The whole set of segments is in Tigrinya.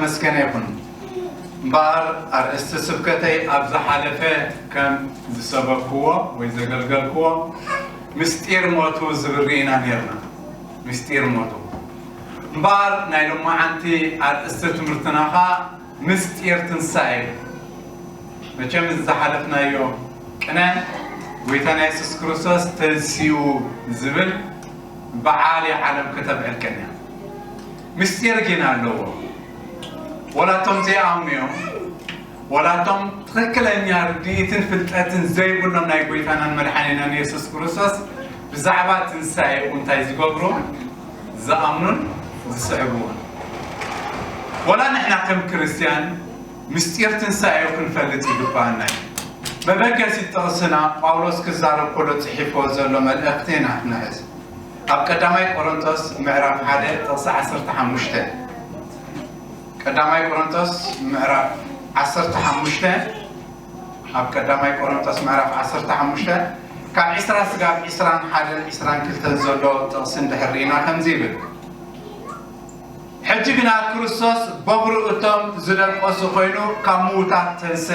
መስገነ ይኹን። እምበኣር ኣርእስቲ ስብከተይ ኣብ ዝሓለፈ ከም ዝሰበክዎ ወይ ዘገልገልክዎ ምስጢር ሞቱ ዝብል ርኢና ነርና። ምስጢር ሞቱ። እምበኣር ናይ ሎማዓንቲ ኣርእስቲ ትምህርትና ኸኣ ምስጢር ትንሳኤ እዩ። መቸም እዚ ዝሓለፍናዮ ቅነ ጎይታና የሱስ ክርስቶስ ተንሲኡ ዝብል በዓል ዓለም ከተብዕልቀን እያ። ምስጢር ግን ኣለዎ። ወላቶም ዘይኣምኑ እዮም። ወላቶም ትኽክለኛ ርድኢትን ፍልጠትን ዘይብሎም ናይ ጎይታናን መድሓኒናን የሱስ ክርስቶስ ብዛዕባ ትንሳኤኡ እንታይ ዝገብሩ ዝኣምኑን ዝስዕብዎን። ወላ ንሕና ከም ክርስትያን ምስጢር ትንሳኤኡ ክንፈልጥ ይግባኣና እዩ። መበገሲ ጥቕስና ጳውሎስ ክዛረብ ከሎ ጽሒፍዎ ዘሎ መልእኽቲ ኢና ክንሕዝ። ኣብ ቀዳማይ ቆሮንቶስ ምዕራፍ ሓደ ጥቕሲ ዓሰርተ ሓሙሽተ፣ ቀዳማይ ቆሮንቶስ ምዕራፍ ዓሰርተ ሓሙሽተ፣ ኣብ ቀዳማይ ቆሮንቶስ ምዕራፍ ዓሰርተ ሓሙሽተ ካብ ዕስራ ስጋብ ዕስራን ሓደን ዕስራን ክልተን ዘሎ ጥቕሲ እንድሕር ርኢና ከምዚ ይብል። ሕጂ ግና ክርስቶስ በኹሪ እቶም ዝደቀሱ ኮይኑ ካብ ምዉታት ተንሰ።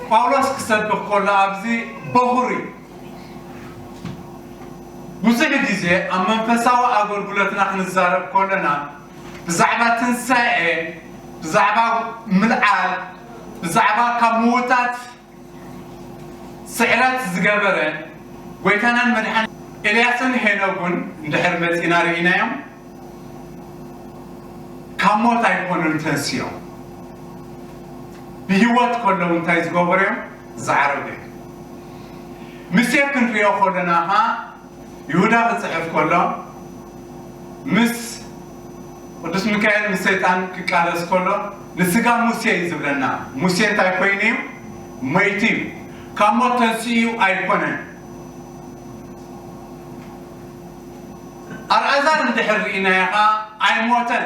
ጳውሎስ ክሰብኽ ከሎ ኣብዚ በኹሪ ብዙሕ ግዜ ኣብ መንፈሳዊ ኣገልግሎትና ክንዛረብ ከለና ብዛዕባ ትንሳኤ፣ ብዛዕባ ምልዓል፣ ብዛዕባ ካብ ምዉታት ስዕረት ዝገበረ ጎይታናን መድሓን ኤልያስን ሄኖጉን እንድሕር መፂና ርኢናዮም ካብ ሞት ኣይኮኑን ተንስዮም። ብህይወት ከለዉ እንታይ ዝገበሩ እዮም? ዝዓረጉ እዮም። ምሴ ክንሪኦ ከለና ኸዓ ይሁዳ ክፅሕፍ ከሎ ምስ ቅዱስ ሚካኤል ምስ ሰይጣን ክቃለስ ከሎ ንስጋ ሙሴ እዩ ዝብለና። ሙሴ እንታይ ኮይኑ እዩ? መይቱ እዩ። ካብ ሞት ተንስኡ ኣይኮነን። ኣልዓዛር እንድሕር ርኢናዮ ኸዓ ኣይሞተን።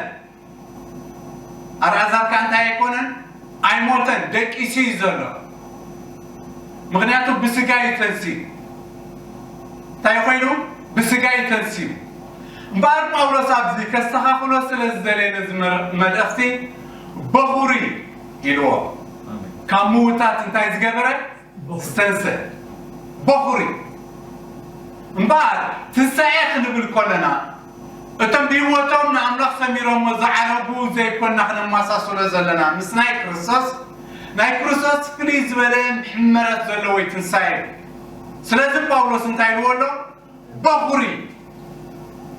ኣልዓዛር ከ እንታይ ኣይኮነን? ኣይሞተን፣ ደቂሱ እዩ ዘሎ። ምኽንያቱ ብስጋ እዩ ተንስኡ። እንታይ ኮይኑ? ብስጋ እዩ ተንስኡ። እምበኣር ጳውሎስ ኣብዚ ከስተኻኽሎ ስለ ዝደለየ ነዚ መር-፣ መልእኽቲ በኹሪ ኢልዎ። ካብ ምዉታት እንታይ ዝገበረ? ዝተንሰ በኹሪ። እምበኣር ትንሳኤ ክንብል ከለና እቶም ብህይወቶም ንኣምላኽ ሰሚሮሞ ዝዓረጉ ዘይኮንና ክነመሳስሎ ዘለና ምስ ናይ ክርስቶስ፣ ናይ ክርስቶስ ፍልይ ዝበለ ሕመረት ዘለዎ እዩ ትንሳኤ። ስለዚ ጳውሎስ እንታይ ኢልዎ ኣሎ? በኹሪ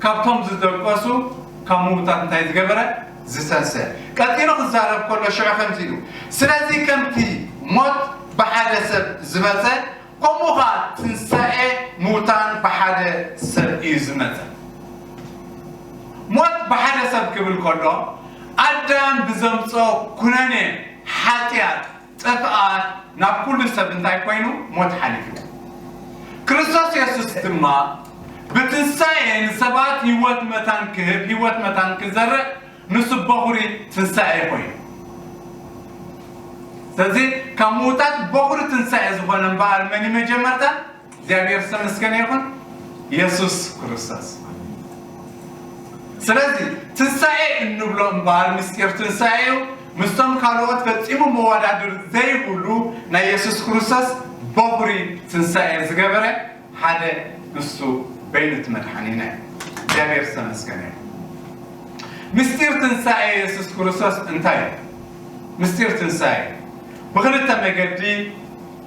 ካብቶም ዝደቀሱ ካብ ምዉታት እንታይ ዝገበረ? ዝተንሰ። ቀጺሉ ክዛረብ ከሎ ሽዑ ከምዚ ኢሉ፣ ስለዚ ከምቲ ሞት ብሓደ ሰብ ዝመጸ፣ ከምኡ ኸኣ ትንሳኤ ምዉታን ብሓደ ሰብ እዩ ዝመጸ። ሞት ብሓደ ሰብ ክብል ከሎ ኣዳም ብዘምጽኦ ኩነኔ ሓጢኣት ጥፍኣት ናብ ኩሉ ሰብ እንታይ ኮይኑ? ሞት ሓሊፉ። ክርስቶስ የሱስ ድማ ብትንሳኤ ንሰባት ህይወት መታን ክህብ፣ ህይወት መታን ክዘርእ ንሱ በኹሪ ትንሳኤ ኮይኑ። ስለዚ ካብ ምዉታት በኹሪ ትንሳኤ ዝኾነ እምበኣር መን እዩ መጀመርታ? እግዚኣብሔር ዝተመስገነ ይኹን፣ የሱስ ክርስቶስ። ስለዚ ትንሳኤ እንብሎ እምበኣር ምስጢር ትንሳኤ እዩ። ምስቶም ካልኦት ፈጺሙ መወዳድር ዘይብሉ ናይ የሱስ ክርስቶስ በኹሪ ትንሳኤ ዝገበረ ሓደ ንሱ በይኑ እቲ መድሓኒና እዩ። እግዚኣብሔር ዝተመስገነ ይኹን። ምስጢር ትንሳኤ የሱስ ክርስቶስ እንታይ እዩ? ምስጢር ትንሳኤ ብኽልተ መገዲ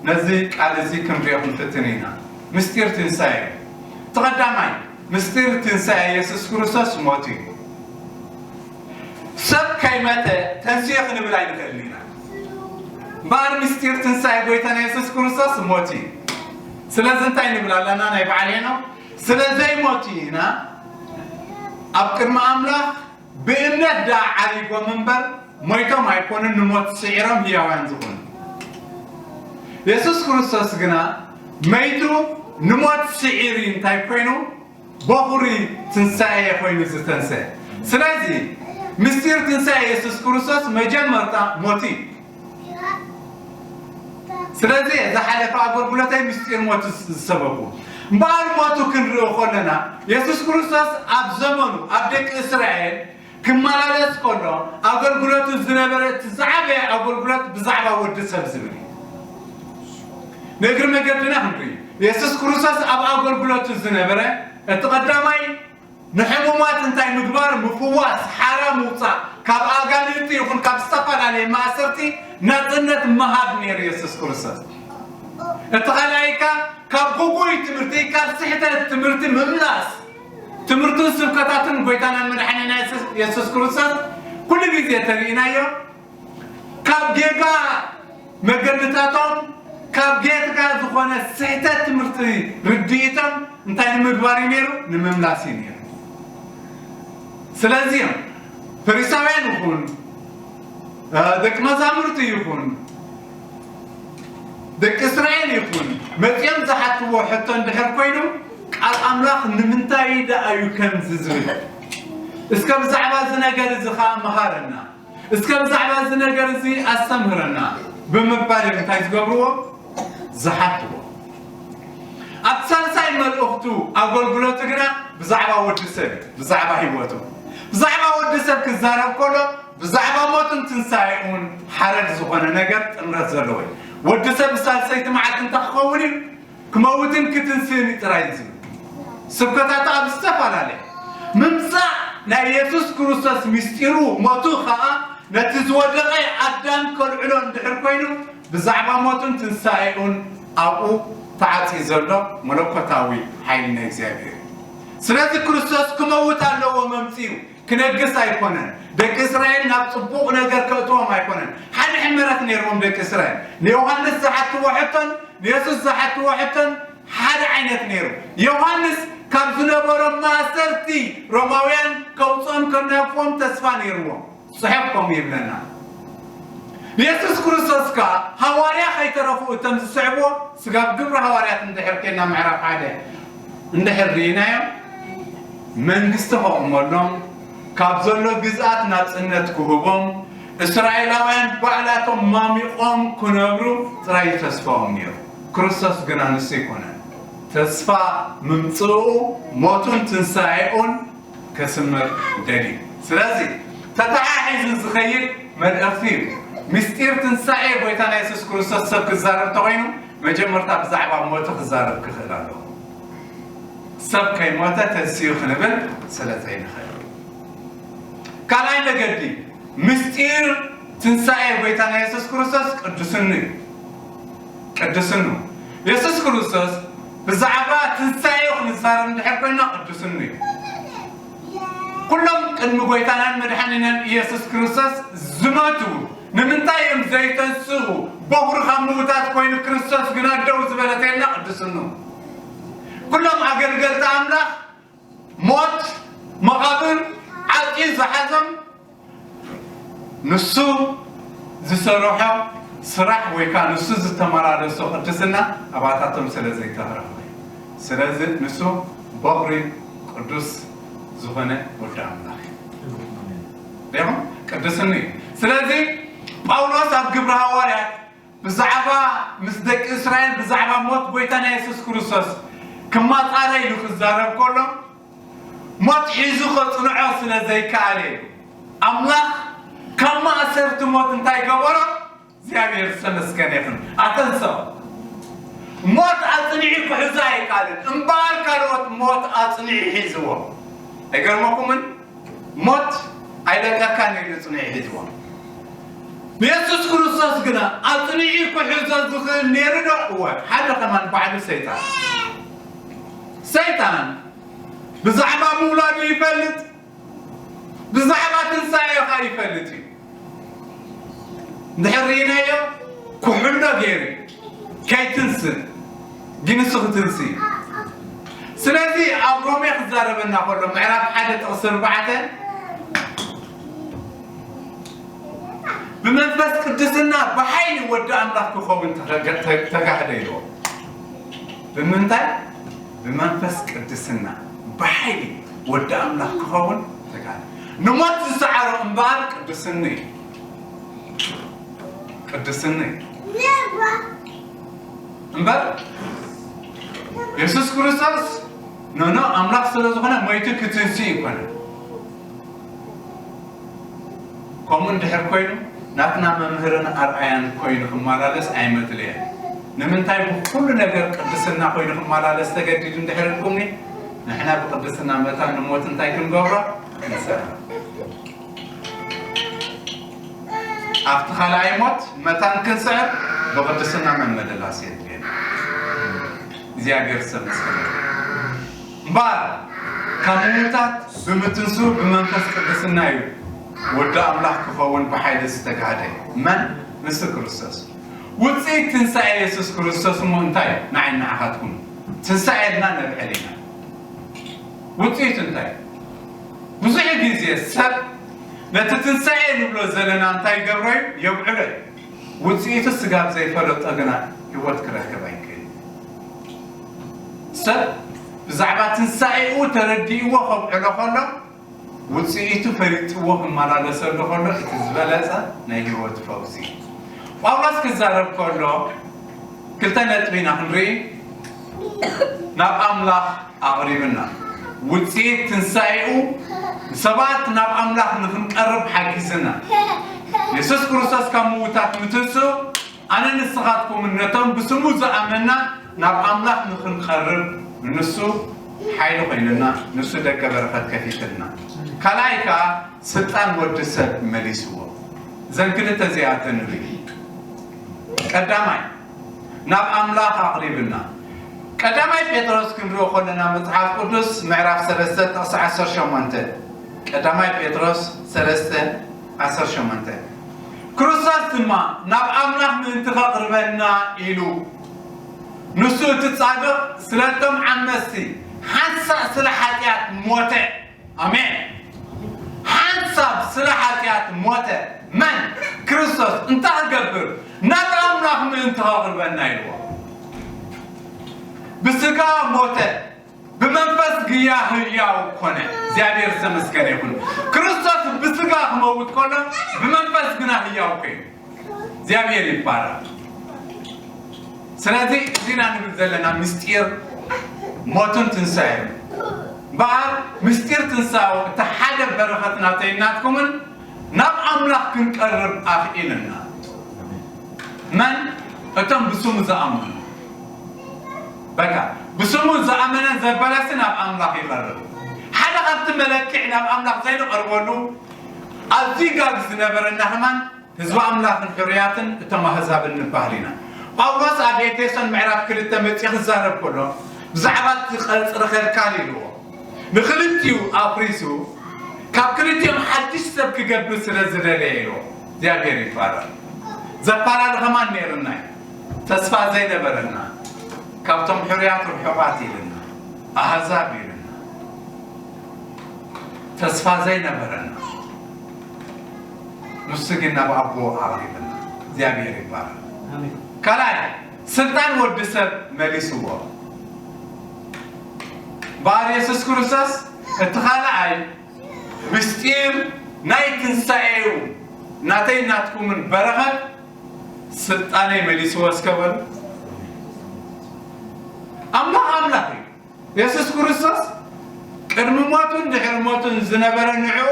ነዚ ቃል እዚ ክንሪኦ ክንፍትን ኢና። ምስጢር ትንሳኤ እዩ። እቲ ቀዳማይ ምስጢር ትንሳኤ የሱስ ክርስቶስ ሞት እዩ። ሰብ ከይመተ ተንስዮ ክንብል ኣይንኽእልን ኢና። እምበኣር ምስጢር ትንሳኤ ጎይታና የሱስ ክርስቶስ ሞት እዩ። ስለዚ እንታይ ንብል ኣለና? ናይ በዓል ሄኖክ ስለ ዘይሞቱ ኢና ኣብ ቅድሚ ኣምላኽ ብእምነት ደኣ ዓሪጎም እምበር ሞይቶም ኣይኮኑን ንሞት ስዒሮም ህያዋን ዝኾኑ። የሱስ ክርስቶስ ግና መይቱ ንሞት ስዒሩ እንታይ ኮይኑ? በኹሪ ትንሳኤ ኮይኑ ዝተንሰ። ስለዚ ምስጢር ትንሳኤ የሱስ ክርስቶስ መጀመርታ ሞት እዩ። ስለዚ ዝሓለፈ ኣገልግሎተይ ምስጢር ሞት ዝሰበኩ እምበኣር ሞቱ ክንርኢ ከለና የሱስ ክርስቶስ ኣብ ዘመኑ ኣብ ደቂ እስራኤል ክመላለስ ከሎ ኣገልግሎቱ ዝነበረ እቲ ዝዓበየ ኣገልግሎት ብዛዕባ ወዲ ሰብ ዝብል እዩ። ንእግሪ መገድና ክንርኢ፣ የሱስ ክርስቶስ ኣብ ኣገልግሎቱ ዝነበረ እቲ ቀዳማይ ንሕሙማት እንታይ ምግባር፣ ምፍዋስ፣ ሓራ ምውፃእ፣ ካብ ኣጋንንቲ ይኹን ካብ ዝተፈላለየ ማእሰርቲ ናፅነት ምሃብ ነይሩ የሱስ ክርስቶስ። እቲ ካልኣይካ ካብ ግጉይ ትምህርቲ፣ ካብ ስሕተት ትምህርቲ ምምላስ። ትምህርቱን ስብከታቱን ጎይታናን መድሓኒና የሱስ ክርስቶስ ኩሉ ግዜ ተሪኢናዮ። ካብ ጌጋ መገድታቶም፣ ካብ ጌጋ ዝኾነ ስሕተት ትምህርቲ ርድኢቶም እንታይ ንምግባር እዩ ነይሩ? ንምምላስ እዩ ነይሩ። ስለዚ እዮም ፈሪሳውያን ይኹን ደቂ መዛሙርቲ ይኹን ደቂ እስራኤል ይኹን መፂኦም ዝሓትዎ ሕቶ እንድሕር ኮይኑ፣ ቃል ኣምላኽ ንምንታይ ደኣ እዩ ከምዚ ዝብል? እስከ ብዛዕባ እዚ ነገር እዚ ኸዓ መሃረና፣ እስከ ብዛዕባ እዚ ነገር እዚ ኣስተምህረና ብምባል እዮም እንታይ ዝገብርዎ? ዝሓትዎ። ኣብ ሳልሳይ መልእኽቱ ኣገልግሎቱ ግና ብዛዕባ ወዲ ሰብ እዩ፣ ብዛዕባ ህይወቱ። ብዛዕባ ወዲ ሰብ ክዛረብ ከሎ ብዛዕባ ሞቱን ትንሳኤኡን ሓረግ ዝኾነ ነገር ጥምረት ዘለዎ እዩ። ወዲ ሰብ ብሳልሰይቲ መዓልቲ እንታይ ክኸውን እዩ? ክመውትን ክትንስእን እዩ ጥራይ ዝብል። ስብከታቱ ኣብ ዝተፈላለየ ምምጻእ ናይ የሱስ ክርስቶስ ምስጢሩ ሞቱ ኸኣ ነቲ ዝወደቐ ኣዳም ከልዕሎ እንድሕር ኮይኑ ብዛዕባ ሞቱን ትንሳኤኡን ኣብኡ ተዓጽዩ ዘሎ መለኮታዊ ሓይሊ ናይ እግዚኣብሔር እዩ። ስለዚ ክርስቶስ ክመውት ኣለዎ መምጽኡ። ክነግስ ኣይኮነን። ደቂ እስራኤል ናብ ጽቡቕ ነገር ከእትዎም ኣይኮነን። ሓደ ሕመረት ነይርዎም ደቂ እስራኤል። ንዮሃንስ ዝሓትዎ ሕቶን ንየሱስ ዝሓትዎ ሕቶን ሓደ ዓይነት ነይሩ። ዮሃንስ ካብ ዝነበሮም ማእሰርቲ ሮማውያን ከውጽኦም ከናግፎም ተስፋ ነይርዎም። ጽሑፍ ከምኡ ይብለና። ንየሱስ ክርስቶስ ከኣ ሃዋርያ ከይተረፉ እቶም ዝስዕብዎ ስጋብ ግብሪ ሃዋርያት እንድሕር ኬድና ምዕራፍ ሓደ እንድሕር ርኢናዮ መንግስቲ ከቑመሎም ካብ ዘሎ ግዝኣት ናጽነት ክህቦም እስራኤላውያን ባዕላቶም ማሚቖም ክነብሩ ጥራይ ተስፋኦም ነይሩ። ክርስቶስ ግና ንሱ ኣይኮነን። ተስፋ ምምጽኡ ሞቱን ትንሳኤኡን ከስምር ደልዩ። ስለዚ ተተሓሒዙ ዝኸይድ መልእኽቲ እዩ። ምስጢር ትንሳኤ ጎይታና የሱስ ክርስቶስ ሰብ ክዛረብ ተኾይኑ መጀመርታ ብዛዕባ ሞቱ ክዛረብ ክኽእል ኣለዎ። ሰብ ከይሞተ ተንሲኡ ክንብል ስለ ዘይንኽእል። ካልኣይ መገዲ ምስጢር ትንሳኤ ጎይታና የሱስ ክርስቶስ ቅዱስኑ እዩ። ቅዱስኑ የሱስ ክርስቶስ ብዛዕባ ትንሳኤ ክንዛረብ እንድሕር ኮይና ቅዱስኑ እዩ። ኩሎም ቅድሚ ጎይታናን መድሓኒናን ኢየሱስ ክርስቶስ ዝመቱ ንምንታይ እዮም ዘይተንስኡ? በኹሪ ካብ ምውታት ኮይኑ ክርስቶስ ግና ደው ዝበለት የላ ቅዱስኑ። ኩሎም ኣገልገልቲ ኣምላኽ ሞት መቓብር ዓቂ ዝሓዞም ንሱ ዝሰርሖ ስራሕ ወይ ከዓ ንሱ ዝተመላለሶ ቅድስና ኣባታቶም ስለ ዘይተረፈ እዩ። ስለዚ ንሱ በኹሪ ቅዱስ ዝኾነ ወዲ ኣምላኽ እዩ። ዲኹም? ቅዱስኒ እዩ። ስለዚ ጳውሎስ ኣብ ግብሪ ሃዋርያት ብዛዕባ ምስ ደቂ እስራኤል ብዛዕባ ሞት ጎይታና የሱስ ክርስቶስ ክማጻረ ኢሉ ክዛረብ ከሎ ሞት ሒዙ ከጽንዖ ስለ ዘይከኣለ እዩ። ኣምላኽ ካብ ማእሰርቲ ሞት እንታይ ገበሮ? እግዚኣብሔር ዝተመስገነ ይኹን። ኣተንሰኦ። ሞት ኣጽኒዑ ክሕዞ ኣይከኣልን። እምበኣር ካልኦት ሞት ኣጽኒዑ ሒዝዎ። ኣይገርመኩምን? ሞት ኣይለቀካን ኢሉ ጽኒዑ ሒዝዎ። ንየሱስ ክርስቶስ ግና ኣጽኒዑ ክሕዞ ዝኽእል ነይሩ ዶ? እወ፣ ሓደ ከማን ባዕሉ ሰይጣን። ሰይጣን ብዛዕባ ምውላዱ ይፈልጥ፣ ብዛዕባ ትንሳኤ ኸኣ ይፈልጥ እዩ። እንድሕር ርኢናዮ፣ ኩሕሎ ገይሩ ከይትንስእ፣ ግን ንሱ ክትንስእ እዩ። ስለዚ ኣብ ሮሜ ክዛረበና ከሎ፣ ምዕራፍ ሓደ ጥቕሲ ኣርባዕተ፣ ብመንፈስ ቅድስና ብሓይሊ ወዲ ኣምላኽ ክኸውን ተገ-፣ ተ-፣ ተጋህደ ኢልዎ። ብምንታይ? ብመንፈስ ቅድስና ብሓይሊ ወዲ ኣምላኽ ክኸውን ተጋህደ። ንሞት ዝሰዓሮ እምበኣር ቅድስኒ እዩ። ቅድስኒ እዩ። እምበር የሱስ ክርስቶስ ኖኖ ኣምላኽ ስለ ዝኾነ ሞይቱ ክትንስእ ይኮነ። ከምኡ እንድሕር ኮይኑ ናትና መምህርን ኣርኣያን ኮይኑ ክመላለስ ኣይመድለየን። ንምንታይ ብኩሉ ነገር ቅድስና ኮይኑ ክመላለስ ተገዲዱ እንድሕር ኢልኩምኒ፣ ንሕና ብቅድስና መታን ንሞት እንታይ ክንገብሮ? ክንስዕር። ኣብቲ ካልኣይ ሞት መታን ክንስዕር ብቅድስና መመለላስ የድልየና። እግዚኣብሔር ዝተመስገነ ይሁን። እምበኣር ካብ ምዉታት ብምትንሱ ብመንፈስ ቅዱስና እዩ ወዲ ኣምላኽ ክኸውን ብሓይሊ ዝተጋህደ። መን? ንሱ ክርስቶስ። ውፅኢት ትንሳኤ የሱስ ክርስቶስ እሞ እንታይ እዩ? ንዓይ ንዓኻትኩም ትንሳኤ ኢልና ነብዕል ኢና። ውፅኢቱ እንታይ እዩ? ብዙሕ ግዜ ሰብ ነቲ ትንሳኤ ንብሎ ዘለና እንታይ ይገብሮ እዩ? የብዕሎ እዩ። ውፅኢቱ ስጋብ ዘይፈለጦ ግና ህይወት ክረክብ ኣይክእል። ሰብ ብዛዕባ ትንሳኤኡ ተረዲእዎ ከብዕሎ ከሎ፣ ውፅኢቱ ፈሊጥዎ ክመላለሰሉ ከሎ፣ እቲ ዝበለፀ ናይ ህይወት ፈውሲ እዩ። ጳውሎስ ክዛረብ ከሎ ክልተ ነጥቢ ኢና ክንርኢ። ናብ ኣምላኽ ኣቕሪብና፣ ውፅኢት ትንሳኤኡ ሰባት ናብ ኣምላኽ ንኽንቀርብ ሓጊዝና። የሱስ ክርስቶስ ካብ ምዉታት ምትንስኡ ኣነ ንስኻትኩምን ነቶም ብስሙ ዝኣመና ናብ ኣምላኽ ንኽንቐርብ ንሱ ሓይሊ ኮይንና፣ ንሱ ደገ በረኸት ከፊትልና። ካልኣይ ከኣ ስልጣን ወዲ ሰብ መሊስዎ። እዘን ክልተ እዚኣተን ንርኢ። ቀዳማይ ናብ ኣምላኽ ኣቕሪብና። ቀዳማይ ጴጥሮስ ክንሪኦ ከለና መጽሓፍ ቅዱስ ምዕራፍ ሰለስተ ጥቕሲ ዓሰርተ ሸሞንተ፣ ቀዳማይ ጴጥሮስ ሰለስተ ዓሰርተ ሸሞንተ፣ ክርስቶስ ድማ ናብ ኣምላኽ ምእንቲ ከቕርበና ኢሉ፣ ንሱ እቲ ጻድቕ ስለቶም ዓመጽቲ ሓንሳእ ስለ ሓጢኣት ሞተ። ኣሜን። ሓንሳብ ስለ ሓጢኣት ሞተ። መን? ክርስቶስ። እንታይ ክገብር? ናብ ኣምላኽ ምእንቲ ከቕርበና ኢልዎ። ብስጋ ሞተ፣ ብመንፈስ ግያ ህያው ኮነ። እግዚኣብሔር ዝተመስገነ ይኹን። ክርስቶስ ብስጋ ክመውት ከሎ ብመንፈስ ግና ህያው ኮይኑ። እግዚኣብሔር ይባረክ። ስለዚ እዚና ንብል ዘለና ምስጢር ሞቱን ትንሳኤን በኣር ምስጢር ትንሳኤ እቲ ሓደ በረኸት ናተይ ናትኩምን ናብ ኣምላኽ ክንቀርብ ኣኽኢልና። መን? እቶም ብስሙ ዝኣምኑ። በቃ ብስሙ ዝኣመነ ዘበለሲ ናብ ኣምላኽ ይቐርብ። ሓደ ካብቲ መለክዒ ናብ ኣምላኽ ዘይንቐርበሉ ኣዝዩ ጋግ ዝነበረና ከማን ህዝቢ ኣምላኽን ሕሩያትን እቶም ኣህዛብን ንበሃል ኢና። ጳውሎስ ኣብ ኤፌሶን ምዕራፍ ክልተ መጺኡ ክዛረብ ከሎ ብዛዕባ እቲ ቀጽሪ ከልካል ኢልዎ። ንክልቲኡ ኣፍሪሱ ካብ ክልቲኦም ሓድሽ ሰብ ክገብር ስለ ዝደለየ ኢልዎ። እግዚኣብሔር ይባረክ። ዘፈላለ ከማን ነይርና እዩ። ተስፋ ዘይነበረና ካብቶም ሕሩያት ርሑቓት ኢልና ኣህዛብ ኢልና ተስፋ ዘይነበረና ንሱ ግን ናብ ኣቦ ኣቕሪብና። እግዚኣብሔር ይባረክ። ካልኣይ ስልጣን ወዲ ሰብ መሊስዎ። በኣር የሱስ ክርስቶስ እቲ ካልኣይ ምስጢር ናይ ትንሳኤኡ ናተይ ናትኩምን በረኸት ስልጣነይ መሊስዎ እስከ በሉ። ኣምላኽ ኣምላኽ እዩ። የሱስ ክርስቶስ ቅድሚ ሞቱን ድሕሪ ሞቱን ዝነበረ ንዕኡ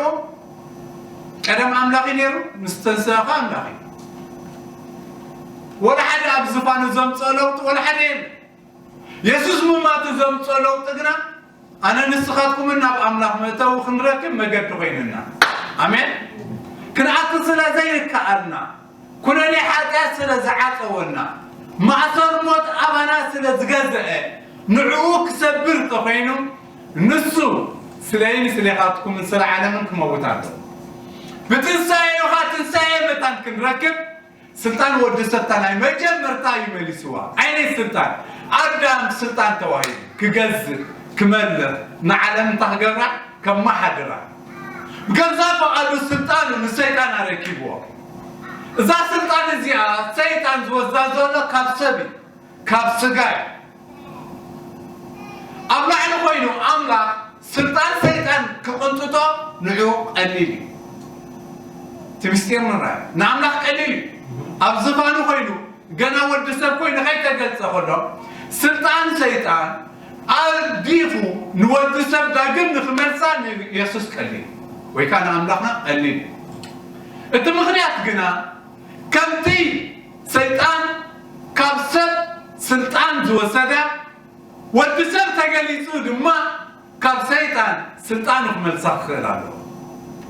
ቀደም ኣምላኽ እዩ ነይሩ፣ ምስ ተንስአ ኸዓ ኣምላኽ እዩ። ወላ ሓደ ኣብ ዝፋኑ ዘምፅኦ ለውጢ ወላ ሓደ የለን። የሱስ ምማቱ ዘምፅኦ ለውጢ ግና ኣነ ንስኻትኩምን ናብ ኣምላኽ መእተዊ ክንረክብ መገዲ ኮይንና። ኣሜን። ክንኣቱ ስለ ዘይከኣልና ኩነኔ ሓጢኣት ስለ ዝዓጸወና ማእሰር ሞት ኣባና ስለ ዝገዘአ ንዕኡ ክሰብር ተኾይኑ ንሱ ስለይን ስሌኻትኩምን ስለ ዓለምን ክመውት ኣሎ። ብትንሳኤ ኢኻ ትንሳኤ መታን ክንረክብ ስልጣን ወዲ ሰብ እታ ናይ መጀመርታ እዩ መሊስዋ። ዓይነይ ስልጣን ኣዳም ስልጣን ተዋሂቡ ክገዝእ ክመልኽ ንዓለም እንታ ክገብራ ከመሓድራ ብገዛ ፈቓዱ ስልጣኑ ንሰይጣን ኣረኪብዎ። እዛ ስልጣን እዚኣ ሰይጣን ዝወስዳ ዘሎ ካብ ሰብ እዩ፣ ካብ ስጋ እዩ። ኣብ ላዕሊ ኮይኑ ኣምላኽ ስልጣን ሰይጣን ክቕንጥጦ ንዑ ቀሊል እዩ። እቲ ምስጢር ንራይ ንኣምላኽ ቀሊል እዩ። ኣብ ዝፋኑ ኮይኑ ገና ወዲ ሰብ ኮይኑ ከይተገልጸ ከሎ ስልጣን ሰይጣን ኣዲፉ ንወዲ ሰብ ዳግም ንክመልሳ ንየሱስ ቀሊል ወይ ከዓ ንኣምላኽና ቀሊል እዩ። እቲ ምኽንያት ግና ከምቲ ሰይጣን ካብ ሰብ ስልጣን ዝወሰደ፣ ወዲ ሰብ ተገሊጹ ድማ ካብ ሰይጣን ስልጣኑ ክመልሳ ክኽእል ኣለዎ።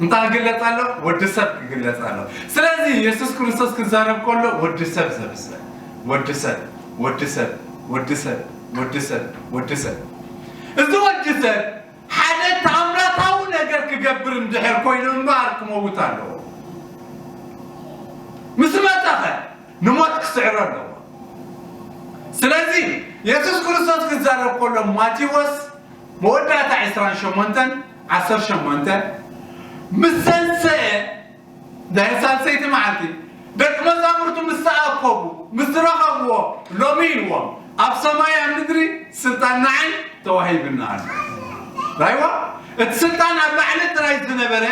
እንታይ ክግለጽ ኣሎ? ወዲ ሰብ ክግለጽ ኣሎ። ስለዚ የሱስ ክርስቶስ ክዛረብ ከሎ ወዲ ሰብ ዘብሰ ወዲ ሰብ ወዲ ሰብ ወዲ ሰብ ወዲ ሰብ ወዲ ሰብ እዚ ወዲ ሰብ ሓደ ተኣምራታዊ ነገር ክገብር እንድሕር ኮይኑ እምበኣር ክመውት ኣለዎ። ምስ መጠኸ ንሞት ክስዕሮ ኣለዎ። ስለዚ የሱስ ክርስቶስ ክዛረብ ከሎ ማቴዎስ መወዳእታ ዕስራን ሸሞንተን ዓሰርተ ሸሞንተ ምስ ተንሰአ ድሕሪ ሳልሰይቲ መዓልቲ ደቂ መዛሙርቱ ምስ ተኣከቡ ምስ ረኸብዎ ሎሚ ኢልዎም ኣብ ሰማይ ኣብ ምድሪ ስልጣን ንዓይ ተዋሂብና ኣሎ። ራይዋ እቲ ስልጣን ኣብ ላዕሊ ጥራይ ዝነበረ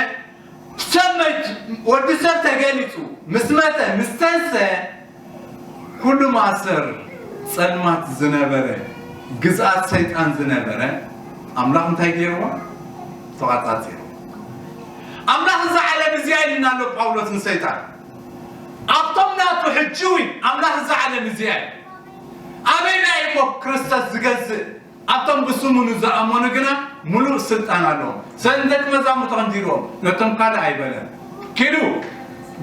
ሰብ መች ወዲ ሰብ ተገሊጹ ምስ መጠ ምስ ተንሰ ኩሉ ማእሰር ጸልማት ዝነበረ ግዝኣት ሰይጣን ዝነበረ ኣምላኽ እንታይ ገይርዎ? ተቋጻጺሩ። ኣምላኽ እዛ ዓለም እዚኣ ኢልና ኣሎ ጳውሎስ ንሰይጣን ኣብቶም ናቱ ሕጂ እውን ኣምላኽ እዛ ዓለም እዚኣ እዩ። ኣበይና እሞ ክርስቶስ ዝገዝእ ኣብቶም ብስሙ ንዝኣመኑ ግና ምሉእ ስልጣን ኣለዎም። ስለዚ ንደቂ መዛሙርቱ ከምዚ ኢልዎም ነቶም ካልእ ኣይበለን። ኪዱ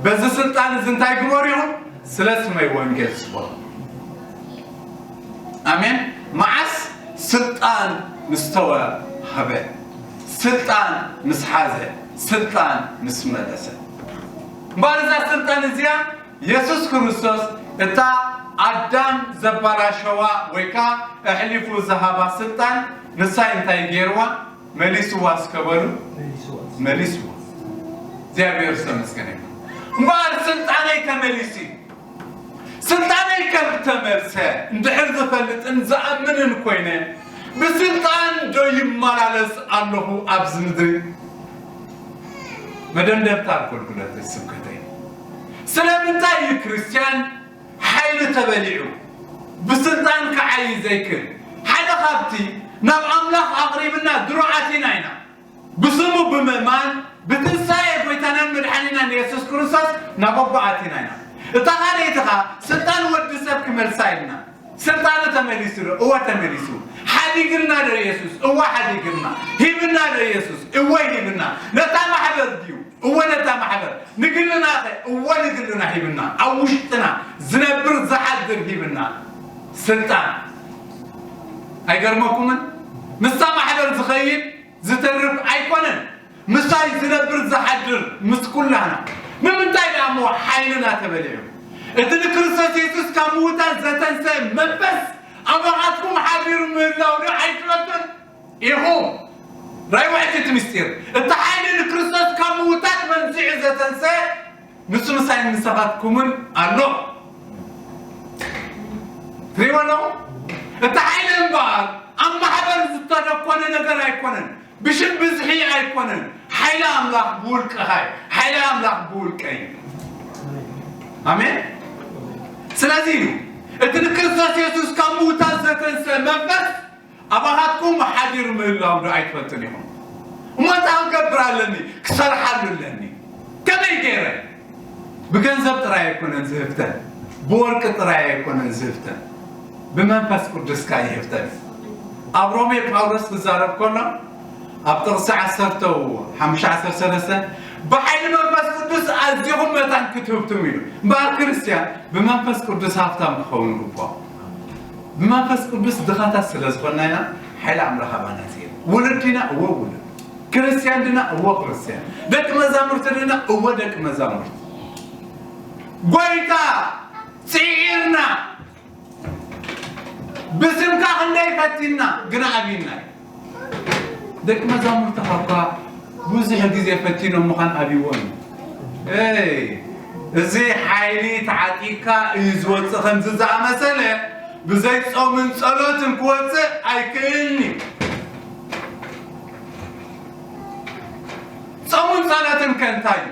በዚ ስልጣን እዚ እንታይ ግበሩ ኢኹም? ስለ ስመይ ወንጌል ስበኹ። ኣሜን። መዓስ ስልጣን ምስ ተወሃበ፣ ስልጣን ምስ ሓዘ፣ ስልጣን ምስ መለሰ። እምበኣር እዛ ስልጣን እዚኣ የሱስ ክርስቶስ እታ ኣዳም ዘባላሸዋ ወይ ከኣ ኣሕሊፉ ዝሃባ ስልጣን ንሳይ እንታይ ገይርዋ? መሊስዋ እስከ በሉ። መሊስዋ። እግዚኣብሔር ዝተመስገነ ይኹን። እምበኣር ስልጣነይ ተመሊሱ እዩ። ስልጣነይ ከም ተመልሰ እንድሕር ዝፈልጥን ዝኣምንን ኮይነ ብስልጣን ዶ ይመላለስ ኣለኹ ኣብዚ ምድሪ? መደምደምታ ኣገልግሎት ስብከተይ ስለምንታይ እዩ ክርስትያን ሓይሊ ተበሊዑ ብስልጣን ክዓይ ዘይክል? ሓደ ካብቲ ናብ ኣምላኽ ኣቕሪብና ድሮ ኣቲና ኢና። ብስሙ ብምእማን ብትንሳኤ ጎይታናን መድሓኒናን የሱስ ክርስቶስ ናብ ኣቦ ኣቲና ኢና። እታ ካልኣይቲ ኸኣ ስልጣን ወዲ ሰብ ክመልሳ ኢልና። ስልጣኑ ተመሊሱ ዶ? እወ ተመሊሱ። ሓዲግልና ዶ የሱስ? እወ ሓዲግልና። ሂብና ዶ የሱስ? እወ ሂብና። ነታ ማሕበር ድዩ? እወ ነታ ማሕበር። ንግልና ኸ? እወ ንግልና ሂብና። ኣብ ውሽጥና ዝነብር ዝሓድር ሂብና። ስልጣን ኣይገርመኩምን? ምስታ ማሕበር ዝኸይድ ዝተርፍ ኣይኮነን። ምሳይ ዝነብር ዝሓድር ምስ ኩላና። ንምንታይ ደኣ እሞ ሓይልና ተበሊዑ? እቲ ንክርስቶስ የሱስ ካብ ምዉታት ዘተንሰ መንፈስ ኣባኻትኩም ሓዲሩ ምህላው ዶ ኣይትፈልጡን ኢኹም? ራይ ውሕጅ እቲ ምስጢር። እቲ ሓይሊ ንክርስቶስ ካብ ምዉታት መንዚዑ ዘተንሰ ንሱ ምሳይ ምሳኻትኩምን ኣሎ። ትሪእዎ ኣለኹም? እቲ ሓይሊ እምበኣር ኣብ ማሕበር ዝተደኮነ ነገር ኣይኮነን። ብሽም ብዝሒ ኣይኮነን። ሓይሊ ኣምላኽ ብውልቅኻ እዩ። ሓይሊ ኣምላኽ ብውልቀ እዩ። ኣሜን። ስለዚ እዩ እቲ ንክርስቶስ የሱስ ካብ ምዉታት ዘተንሰ መንፈስ ኣባኻትኩም ሓዲር ምህላው ዶ ኣይትፈልጥን ኢኹም? እሞ እንታይ ክገብር ኣለኒ? ክሰርሓሉ ኣለኒ። ከመይ ገይረ? ብገንዘብ ጥራይ ኣይኮነን ዝህብተን፣ ብወርቂ ጥራይ ኣይኮነን ዝህብተን፣ ብመንፈስ ቅዱስ ከኣ ይህብተን። ኣብ ሮሜ ጳውሎስ ክዛረብ ከሎ ኣብ ጥቕሲ ዓሰርተ ሓሙሽተ ዓሰርተ ሰለስተ ብሓይሊ መንፈስ ቅዱስ ኣዚኹም መታን ክትህብትሙ ኢሉ። እምበኣር ክርስትያን ብመንፈስ ቅዱስ ሃብታም ክኸውን ይግባእ። ብመንፈስ ቅዱስ ድኻታት ስለ ዝኾንና ኢና፣ ሓይሊ ኣምላኽ ኣባና እዩ። ውሉድ ዲና? እወ ውሉድ። ክርስትያን ዲና? እወ ክርስትያን። ደቂ መዛሙርቲ ዲና? እወ ደቂ መዛሙርቲ። ጎይታ ጽዒርና፣ ብስምካ ክንደይ ፈቲና፣ ግና ኣብይና እዩ። ደቂ መዛሙርትኻ እኳ ብዙሕ ግዜ ፈቲኖም ምዃን ኣብይዎም እዩ። እይ፣ እዚ ሓይሊ ተዓጢቕካ እዩ ዝወጽእ፣ ከምዚ ዝኣመሰለ ብዘይ ጾምን ጸሎትን ክወጽእ ኣይክእልን እዩ። ጾምን ጸሎትን ከ እንታይ እዩ?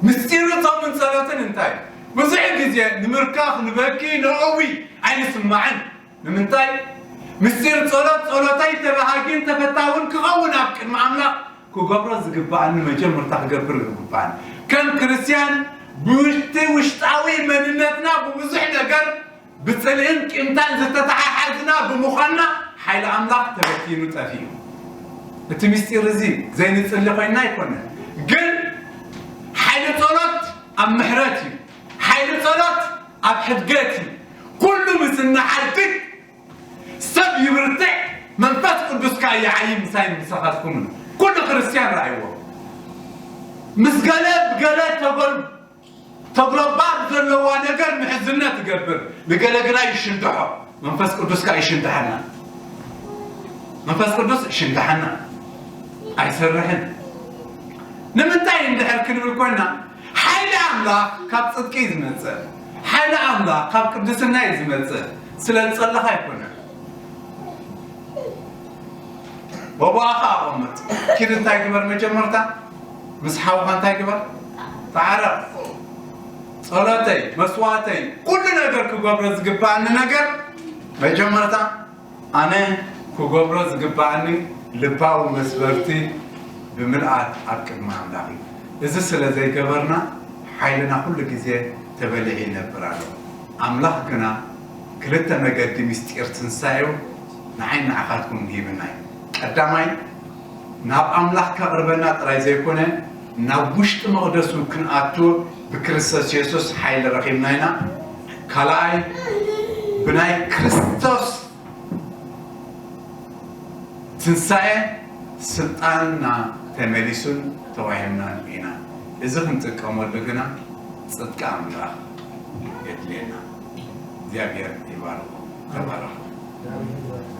ምስጢሩ ጾምን ጸሎትን እንታይ እዩ? ብዙሕ ግዜ ንምርካኽ፣ ንበኪ፣ ንእዊ ኣይንስማዕን። ንምንታይ? ምስጢር ጸሎት፣ ጸሎተይ ተባሃጊን ተፈታውን ክኸውን ኣብ ቅድሚ ኣምላኽ ክገብሮ ዝግብኣኒ፣ መጀመርታ ክገብር ዝግብኣኒ። ከም ክርስትያን ብውሽጢ ውሽጣዊ መንነትና ብብዙሕ ነገር ብጽልእን ቂምታን ዝተተሓሓዝና ብምዃንና ሓይሊ ኣምላኽ ተበቲኑ ጠፊኡ። እቲ ምስጢር እዚ ዘይንጽሊ ኮይንና ኣይኮነን፣ ግን ሓይሊ ጸሎት ኣብ ምሕረት እዩ። ሓይሊ ጸሎት ኣብ ሕድገት እዩ። ኩሉ ምስ እንሓድግ ሰብ ይብርትዕ፣ መንፈስ ቅዱስ ከኣ ይዓዪ። ምሳይ ምሳኻትኩምን ኩሉ ክርስትያን ረኣይዎ። ምስ ገለ ብገለ ተጎል ተጉለባብ ዘለዋ ነገር ምሕዝነት ትገብር፣ ንገለ ግና ይሽንድሖ። መንፈስ ቅዱስ ከኣ ይሽንድሐና። መንፈስ ቅዱስ ይሽንድሐና፣ ኣይሰርሕን። ንምንታይ እንድሕር ክንብል ኮይና፣ ሓይሊ ኣምላኽ ካብ ጽድቂ እዩ ዝመጽእ። ሓይሊ ኣምላኽ ካብ ቅድስና እዩ ዝመጽእ። ስለ ዝጸለኻ ኣይኮነን። በቦኣኻ ኣቐምጥ። ኪድ እንታይ ግበር? መጀመርታ ምስ ሓውኻ እንታይ ግበር? ተዓረቕ። ጸሎተይ፣ መስዋዕተይ፣ ኩሉ ነገር ክገብሮ ዝግባኣኒ ነገር መጀመርታ ኣነ ክገብሮ ዝግባኣኒ ልባዊ መስበርቲ ብምልኣት ኣብ ቅድሚ ኣምላኽ እዩ። እዚ ስለ ዘይገበርና ሓይልና ኩሉ ግዜ ተበሊዑ ይነብር ኣሎ። ኣምላኽ ግና ክልተ መገዲ ምስጢር ትንሳኤው ንዓይ ንዓኻትኩም ሂብና እዩ። ቀዳማይ ናብ ኣምላኽ ከቕርበና ጥራይ ዘይኮነ ናብ ውሽጢ መቕደሱ ክንኣቱ ብክርስቶስ የሱስ ሓይሊ ረኺብና ኢና። ካልኣይ ብናይ ክርስቶስ ትንሳኤ ስልጣንና ተመሊሱን ተዋሂብናን ኢና። እዚ ክንጥቀመሉ ግና ጽድቂ ኣምላኽ የድልየና። እግዚኣብሔር ይባርኩም። ተባረኹ።